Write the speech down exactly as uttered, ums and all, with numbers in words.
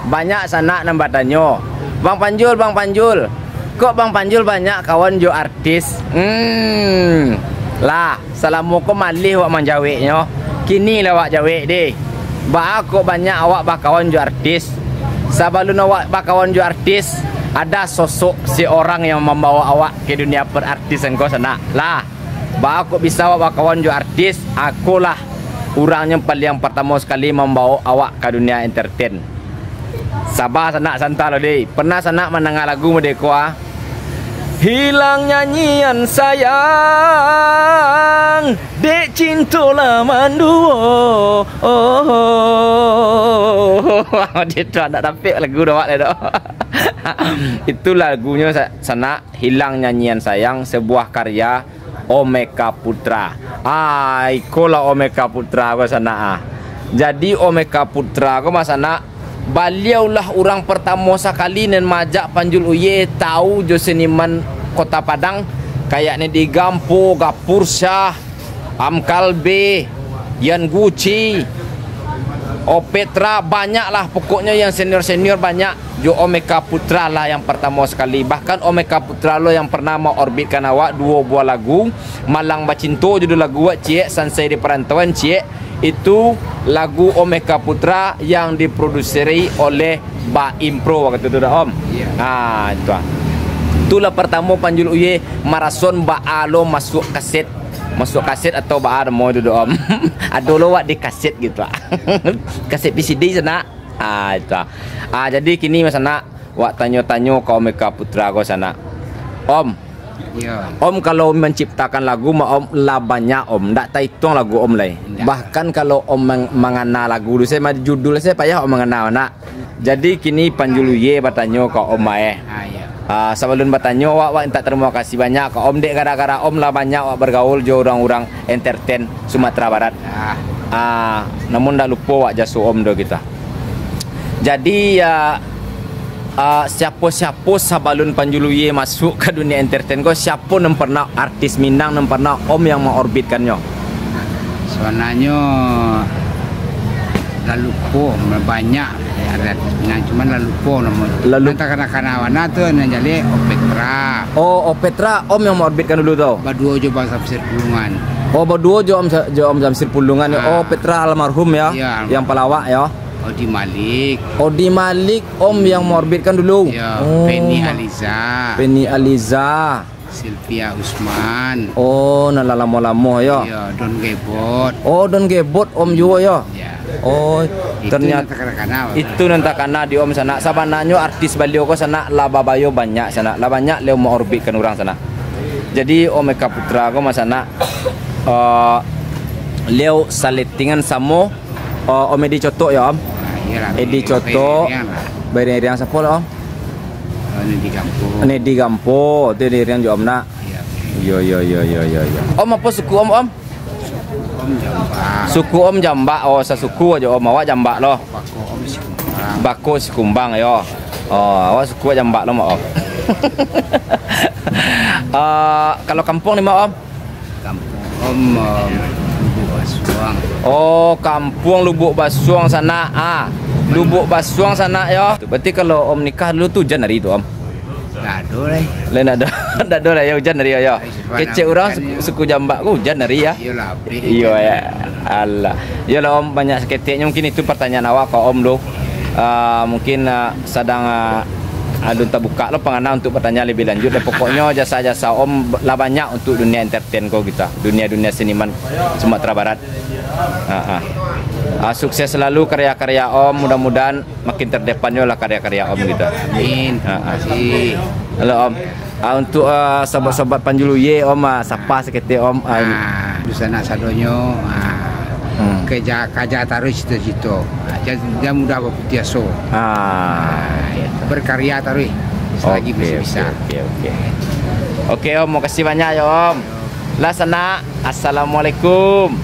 Banyak sanak nan batanyo, "Bang Panjul, Bang Panjul, kok Bang Panjul banyak kawan jo artis?" Hmm, lah, salamo ko maleh wak manjaweknyo. Kini lah wak jawek deh. Baa kok banyak awak bakawan jo artis? Sabalun awak bakawan jo artis, ada sosok si orang yang mambawa awak ke dunia perartisan ko sanak. Lah, baa kok bisa awak bakawan jo artis? Akolah urang yang paliang partamo sakali mambawa awak ka dunia entertain. Saba sanak, santa lo deh. Pernah sanak mandanga lagu model ko ah? Hilang nyanyian sayang, dek cinto lah manduo. Oh, dia tu anak tapik lagu dah awak dah. Itu lagunyo sa-, sanak, Hilang Nyanyian Sayang, sebuah karya Om Eka Putra. Ah, ikolah Om Eka Putra ko sanak ah. Jadi Om Eka Putra ko mah sanak, baliaulah urang partamo sakali nan maajak Panjul Uye tau jo seniman Kota Padang, kayak Nedi Gampo, Gapur Syah, Am Kalbe, Yan Guci, Opetra, banyaklah pokoknyo yang senior-senior banyak. Jo Om Eka Putra lah yang partamo sakali. Bahkan Om Eka Putra lo yang pernah maorbitkan awak duo buah lagu, Malang Bacinto judul lagu wak ciek, Sansai di Perantauan ciek. Itu lagu Om Eka Putra yang diproduseri oleh Ba Impro waktu tu dah, Om. Iya. Ah, itu ah. Itulah partamo Panjul Uye marason baa lo masuak kaset. Masuak kaset atau baa namo itu dah, Om. Ado lo wak di kaset gitu ah. Kaset V C D sanak. Ah, itu ah. Ah, jadi kini mah sanak, wak tanyo-tanyo ka Om Eka Putra ko sanak. Om, Yo. Om kalau manciptakan lagu mah Om lah banyak Om, ndak taituang lagu Om lai. Ndak. Bahkan kalau Om mang-, mangana lagu tu, saya mah judul saya payah Om mangana, nak. Jadi kini Panjul Uye batanyo ka Om bae. Ah, iyo. Ah, sabalun batanyo, wak, wak mintak tarimo kasih banyak ka Om, dek gara-gara Om lah banyak wak bergaul jo urang-urang entertain Sumatera Barat. Ah. Ah, namun ndak lupo wak jaso Om do kita. Jadi, ah, ah, siapo-siapo sabalun Panjul Uye masuak ka dunia entertain ko, siapo nan pernah artis Minang nan pernah Om yang maorbitkannyo? Sabananyo, lah lupo, banyak artis Minang, cuman lah lupo namo. Lalu Nan takana-kana bana tu, nan jaleh Opetra. Oh, Opetra, Om yang maorbitkan dulu tu? Baduo jo Bang Samsir Pulungan. Oh, baduo jo Om Sa-, jo Om Samsir Pulungan. Ah. Oh, Opetra almarhum ya, Iya, yang almarhum. Pelawak ya. Odi Malik. Odi Malik, Om yang maorbitkan dulu. Ya, Oh. Feni Aliza. Feni Aliza. Sylvia Usman. Oh, nan lah lamo-lamo yo. Iya, Don Gebot. Oh, Don Gebot Om juo yo. Ya. Oh, Itu ternyata nan takana-kana, Bang. Itu nan takana di Om sanak. Sabananyo artis baliau ko sanak lah babayo banyak sanak. Lah banyak leo maorbitkan urang sanak. Jadi Om Eka Putra ko mah sanak, eh, leo saletingan samo, eh, Om Edi Cotok yo, Om. Ah, iyalah, Edi Cotok. Beriang-beriang lah. Beriang-beriang siapo lah, Om? Oh, Nedi Gampo. Nedi Gampo, tu Nedi Riang jo Om nak. Iya. Yo, yo, yo, yo, yo, yo. Om, apo suku Om, Om? Om Jambak. Suku Om Jambak. Oh, sasuku ajo Om. Awak Jambak lo. Bako Om Sikumbang. Bako Sikumbang, yo. Oh, awak suku Jambak lo, Mak Om. Eh, kalau kampuang di ma, Om? Kampuang Om, Om, Lubuk Basuang. Oh, kampuang Lubuk Basuang sanak. Ah, Lubuk Basuang sanak, yo. Berarti kalau Om nikah dulu tu ujan hari tu, Om? Ndak ado lai. Lai ndak ado, ndak ado lai, yo, ujan hari, yo. Kecek urang suku, suku Jambak ko ujan hari, yo. Iyolah, abih. Iyo, yo. Alah. Iyolah, Om, banyak saketeknyo mungkin itu pertanyaan awak ka Om tu. Ah, mungkin, ah, sadang, ah, alun tabuka lo pangana untuk bertanya lebih lanjut. Dan pokoknyo jasa-jasa Om lah banyak untuk dunia entertain ko kita, dunia-dunia seniman Sumatera Barat. Ah, ah. Ah, sukses selalu karya-karya Om, mudah-mudahan makin terdepannyo lah karya-karya Om gitu. Amin. Ah, ah. Terima kasih. Halo, Om. Ah, untuk, ah, sahabat-sahabat Panjuluye, Om, ah, sapa saketek, Om, ah. Ah, dunsanak sadonyo, ah, Hmm. kaja, kaja taruih cito-cito. Ah, jan, jan mudah baputuih aso. Ah. Ah, berkarya taruih selagi Oke, masih bisa. oke, oke, oke. Oke, Om, makasih banyak ya, Om. Lah, sanak. Assalamualaikum.